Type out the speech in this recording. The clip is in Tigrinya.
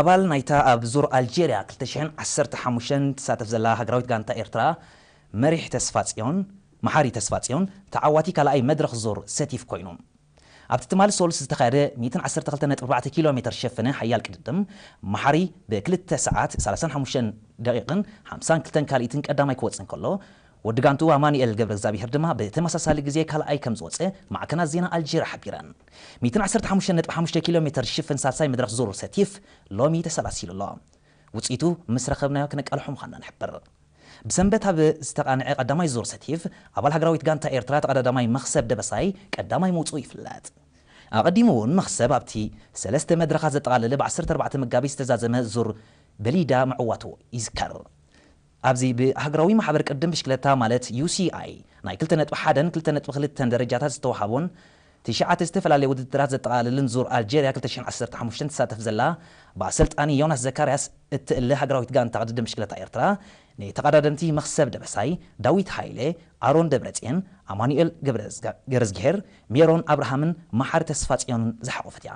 ኣባል ናይታ ኣብ ዙር ኣልጀርያ ክልተ ሽሕን ዓሰርተ ሓሙሽተን ትሳተፍ ዘላ ሃገራዊት ጋንታ ኤርትራ መሪሕ ተስፋጽዮን፣ መሓሪ ተስፋጽዮን፣ ተዓዋቲ ካልኣይ መድረኽ ዙር ሰቲፍ ኮይኑ። ኣብቲ ትማሊ ሶሉስ ዝተኻየደ ሚእትን ዓሰርተ ክልተን ነጥቢ ኣርባዕተ ኪሎ ሜትር ዝሸፈነ ሓያል ቅድድም፣ መሓሪ ብክልተ ሰዓት ሰላሳን ሓሙሽተን ደቂቕን ሓምሳን ክልተን ካልኢትን ቀዳማይ ክወጽእ እንከሎ፣ ወዲ ጋንቱ ኣማኑኤል ገብረ እግዚኣብሔር ድማ ብተመሳሳሊ ግዜ ካልኣይ ከም ዝወጸ ማዕከናት ዜና ኣልጀርያ ሓቢረን። ሚእትን ዓሰርተ ሓሙሽተን ነጥቢ ሓሙሽተ ኪሎ ሜትር ዝሽፍን ሳልሳይ መድረኽ ዙር ሰቲፍ ሎሚ ተሰላሲሉ ኣሎ። ውጽኢቱ ምስ ረኸብናዮ ክነቃልሖ ምዃንና ንሕብር። ብሰንበት ኣብ ዝተቓንዐ ቀዳማይ ዙር ሰቲፍ፣ ኣባል ሃገራዊት ጋንታ ኤርትራ ተቐዳዳማይ መኽሰብ ደበሳይ ቀዳማይ ምውጽኡ ይፍለጥ። ኣቐዲሙ እውን መኽሰብ ኣብቲ ሰለስተ መድረኻት ዘጠቓለለ ብ ዓሰርተ ኣርባዕተ መጋቢት ዝተዛዘመ ዙር በሊዳ ምዕዋቱ ይዝከር። ኣብዚ ብሃገራዊ ማሕበር ቅድም ብሽክለታ ማለት ዩ ሲ ኣይ ናይ ክልተ ነጥቢ ሓደን ክልተ ነጥቢ ክልተን ደረጃታት ዝተዋሃቦን ትሽዓተ ዝተፈላለየ ውድድራት ዘጠቓልልን ዙር ኣልጀርያ ክልተ ሽሕን ዓሰርተ ሓሙሽተን ትሳተፍ ዘላ፣ ብኣሰልጣኒ ዮናስ ዘካርያስ እትእለ ሃገራዊት ጋንታ ቅድድም ብሽክለታ ኤርትራ፣ ንተቐዳደምቲ መኽሰብ ደበሳይ፣ ዳዊት ሃይለ፣ ኣሮን ደብረጽዮን፣ ኣማኑኤል ገብረ-፣ ገረዝግሄር፣ ሜሮን ኣብርሃምን መሓሪ ተስፋጽዮንን ዝሓቖፈት እያ።